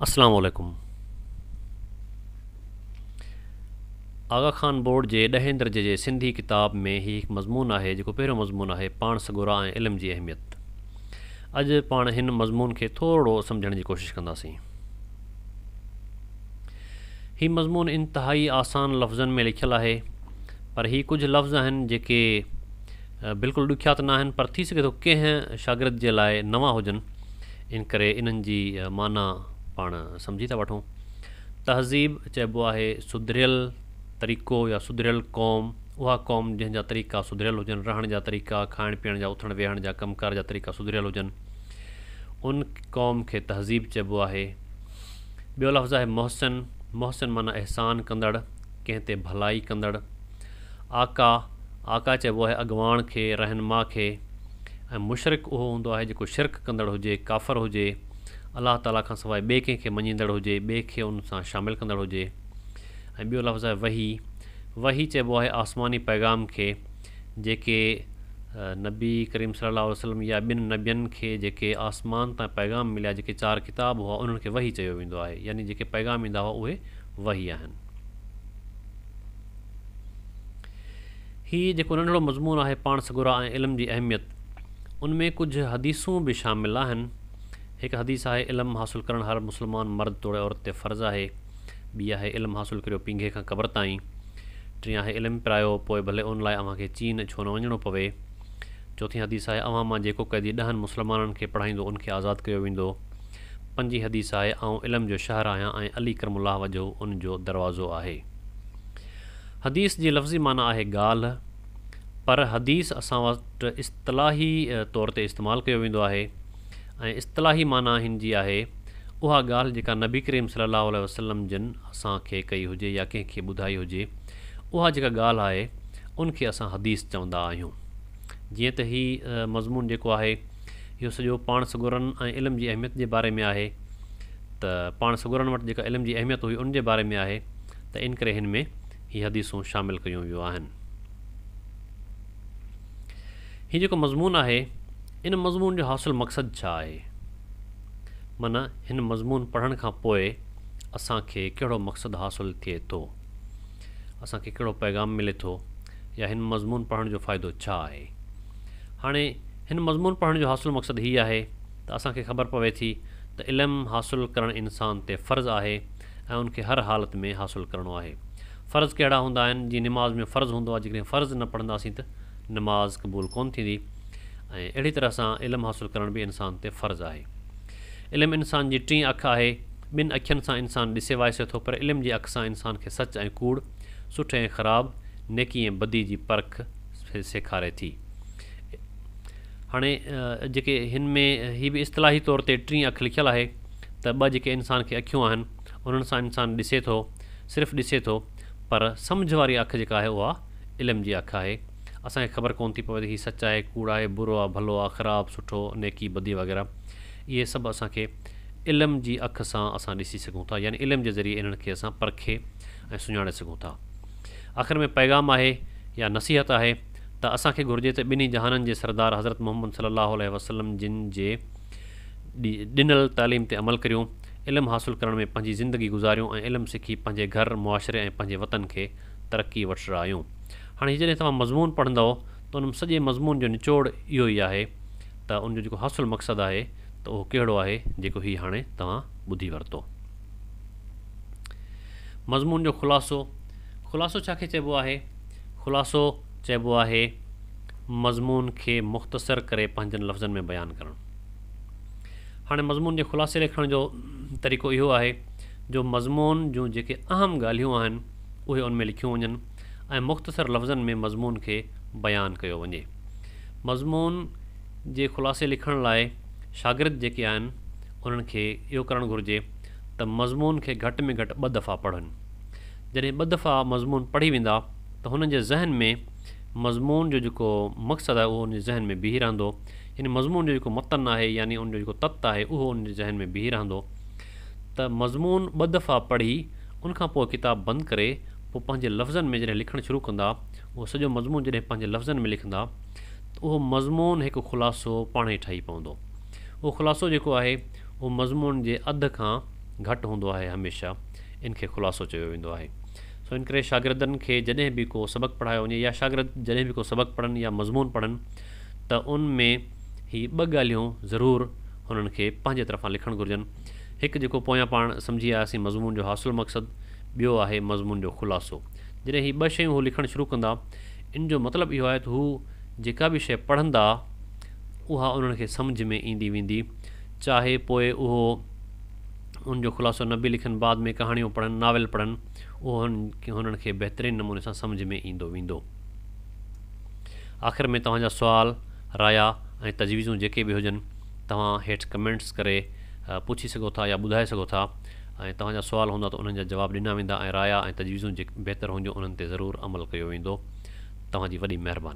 اسلام عليڪم آغا خان بورڊ جي ڏهين درجي جي سنڌي ڪتاب ۾ هي هڪ مضمون آهي جيڪو پهريون مضمون آهي پاڻ سڳورا ۽ علم جي اهميت. اڄ پاڻ هن مضمون کي ٿورڙو سمجهڻ جي ڪوشش ڪنداسين. هي مضمون انتهائي آسان لفظن ۾ لکيل آهي پر هي ڪجهه لفظ آهن جيڪي بلڪل ڏکيا ته ناهن پر ٿي سگهي ٿو ڪنهن شاگرد جي لاء نوان هجن ان ڪري انهن جي معنيٰ پاڻ سمجهي ٿا وٺون. تهذيب چئبو آهي سڌريل طريقو يا سڌريل قوم، اها قوم جنهن جا طريقا سڌريل هجن، رهڻ جا طريقا، کائڻ پيئڻ جا، اٿڻ ويهڻ جا، ڪم ڪار جا طريقا سڌريل هجن، ان قوم کي تهذيب چئبو آهي. ٻيو لفظ آهي محسن، محسن معنيٰ احسان ڪندڙ، ڪنهن تي ڀلائي ڪندڙ. آقا، آقا چئبو آهي اڳواڻ کي، رهنما کي. ۽ مشرڪ اهو هوندو آهي جيڪو شرڪ ڪندڙ هجي، ڪافر هجي، الله تعاليٰ کان سواء ٻئي ڪنهن کي مڃيندڙ هجي، ٻئي کي ان سان شامل ڪندڙ هجي. ۽ ٻيو لفظ آهي وحي، وحي چئبو آهي آسماني پيغام کي، جيڪي نبي ڪريم صلي الله عليه وسلم يا ٻين نبين کي جيڪي آسمان تان پيغام مليا، جيڪي چار ڪتاب هئا، انهن کي وحي چيو ويندو آهي، يعني جيڪي پيغام ايندا هئا اهي وحي آهن. هي جيڪو ننڍڙو مضمون آهي پاڻ سڳورا ۽ علم جي اهميت ان ۾ ڪجهه حديثون به شامل آهن. هڪ حديث آهي علم حاصل ڪرڻ هر مسلمان مرد توڙي عورت تي فرض آهي. ٻي آهي علم حاصل ڪريو پينگهي کان قبر تائين. ٽين آهي علم پرايو پوء ڀلي ان لاء اوهان کي چين ڇو نه وڃڻو پوي. چوٿين حديث آهي اوهان مان جيڪو قيدي ڏهن مسلمانن کي پڙهائيندو ان کي آزاد ڪيو ويندو. پنجين حديث آهي آئون علم جو شهر آهيان ۽ علي ڪرم الله وجهه ان جو دروازو آهي. حديث جي لفظي معنيٰ آهي ڳالهه، پر حديث اسان وٽ اصطلاحي طور تي استعمال ڪيو ويندو آهي ۽ اصطلاحي معنيٰ هن جي آهي اها ڳالهه جيڪا نبي ڪريم صلي الله عليه وسلم جن اسان کي ڪئي هجي يا ڪنهن کي ٻڌائي هجي اها جيڪا ڳالهه آهي ان کي اسان حديث چوندا آهيون. جيئن ته هي مضمون جيڪو آهي اهو سڄو پاڻ سڳورن ۽ علم جي اهميت جي باري ۾ آهي ته پاڻ سڳورن وٽ جيڪا علم جي اهميت هئي ان جي باري ۾ آهي ته ان ڪري هن ۾ هي حديثون شامل ڪيون ويون آهن. هي جيڪو مضمون آهي ان مضمون جو حاصل مقصد ڇا آهي؟ معنيٰ هن مضمون پڙهڻ کان پوء اسان کي ڪهڙو مقصد حاصل ٿئي ٿو؟ اسان کي ڪهڙو پيغام ملي ٿو يا هن مضمون پڙهڻ جو فائدو ڇا آهي؟ هاڻي هن مضمون پڙهڻ جو حاصل مقصد هي آهي ته اسان کي خبر پوي ٿي ته علم حاصل ڪرڻ انسان تي فرض آهي ۽ ان کي هر حالت ۾ حاصل ڪرڻو آهي. فرض ڪهڙا هوندا آهن؟ جيئن نماز ۾ فرض هوندو آهي جيڪڏهن فرض نه پڙهنداسين ته نماز قبول ڪونه ٿيندي ۽ اهڙي طرح سان علم حاصل ڪرڻ به انسان تي فرض آهي. علم انسان جي ٽين اک آهي. ٻن اکين سان انسان ڏسي وائسي ٿو پر علم جي اک سان انسان کي سچ ۽ ڪوڙ، سٺي ۽ خراب، نيڪي ۽ بدي جي پرک سيکاري ٿي. هاڻي جيڪي هن ۾ هي به اصطلاحي طور تي ٽين اک لکيل آهي ته ٻه جيڪي انسان کي اکيون آهن انهن سان انسان ڏسي ٿو صرف ڏسي ٿو پر سمجهه واري اک جيڪا آهي اها علم جي اک آهي اسان کي خبر ڪونه ٿي پوي ته هي سچ آهي ڪوڙ آهي برو آهي ڀلو آهي خراب سٺو نيڪي بدي وغيره اهي سڀ اسان کي علم جي اک سان اسان ڏسي سگهون ٿا يعني علم جي ذريعي انهن کي اسان پرکي ۽ سڃاڻي سگهون ٿا. آخر ۾ پيغام آهي يا نصيحت آهي ته اسان کي گهرجي ته ٻنهي جهانن جي سردار حضرت محمد صلي الله عليه وسلم جن جي ڏنل تعليم تي عمل ڪريون، علم حاصل ڪرڻ ۾ پنهنجي زندگي گذاريون ۽ علم سکي پنهنجي گهر، معاشري ۽ پنهنجي وطن کي ترقي وٺرايون. هاڻي هي جڏهن توهان مضمون پڙهندؤ ته ان سڄي مضمون جو نچوڙ اهو ئي آهي ته ان جو جيڪو حاصل مقصد آهي ته اهو ڪهڙو آهي جيڪو هي هاڻي توهان ٻڌي ورتو. مضمون جو خلاصو، خلاصو ڇا کي چئبو آهي؟ خلاصو چئبو آهي مضمون کي مختصر ڪري پنهنجن لفظن ۾ بيان ڪرڻ. هاڻي مضمون جي خلاصي لکڻ جو طريقو اهو آهي جو مضمون جون جيڪي اهم ڳالهيون آهن اهي ان ۾ لکيون وڃن ۽ مختصر لفظن ۾ مضمون کي بيان ڪيو وڃي. مضمون جي خلاصي لکڻ لاء شاگرد جيڪي آهن انهن کي اهو ڪرڻ گهرجي ته مضمون کي گهٽ ۾ گهٽ ٻه دفعا پڙهن. جڏهن ٻه دفعا مضمون پڙهي ويندا ته هنن جي ذهن ۾ مضمون جو جيڪو مقصد آهي اهو انهن جي ذهن ۾ بيهي رهندو يعني مضمون جو جيڪو متن آهي يعني ان جو جيڪو تت آهي اهو انهن جي ذهن ۾ بيهي رهندو ته مضمون ٻه دفعا پڙهي ان کان پوء ڪتاب بند ڪري پوء پنهنجي لفظن ۾ جڏهن لکڻ شروع ڪندا اهو سڄو مضمون جڏهن پنهنجي لفظن ۾ لکندا ته اهو مضمون هڪ خلاصو پاڻهي ٺهي پوندو. اهو خلاصو جيڪو آهي اهو مضمون جي اڌ کان گهٽ هوندو آهي هميشه ان کي خلاصو چيو ويندو آهي. سو ان ڪري شاگردن کي جڏهن به ڪو سبق پڙهايو وڃي يا شاگرد جڏهن به ڪو سبق پڙهن يا مضمون پڙهن ته ان ۾ هي ٻه ڳالهيون ضرور هنن کي پنهنجي طرفان لکڻ گهرجن. هڪ جيڪو پويان پاڻ سمجهي آياسين مضمون جو حاصل مقصد ٻيو آهي مضمون جو خلاصو. جڏهن هي ٻه شيون هو لکڻ شروع ڪندا ان جو مطلب اهو آهي ته هو جيڪا به شيء پڙهندا اها انهن کي سمجهه ۾ ايندي ويندي چاهي پوء اهو ان جو خلاصو نه به لکن بعد ۾ ڪهاڻيون پڙهن ناول پڙهن اهو هنن کي بهترين نموني سان سمجهه ۾ ايندو ويندو. آخر ۾ توهان جا سوال، رايا ۽ تجويزون جيڪي به هجن توهان هيٺ ڪمينٽس ڪري پڇي سگهو ٿا يا ٻڌائي سگهو ٿا ۽ توهان جا سوال هوندا ته انهن جا جواب ڏنا ويندا ۽ رايا ۽ تجويزون جيڪي بهتر هونديون انهن تي ضرور عمل ڪيو ويندو. توهان جي وڏي مهرباني.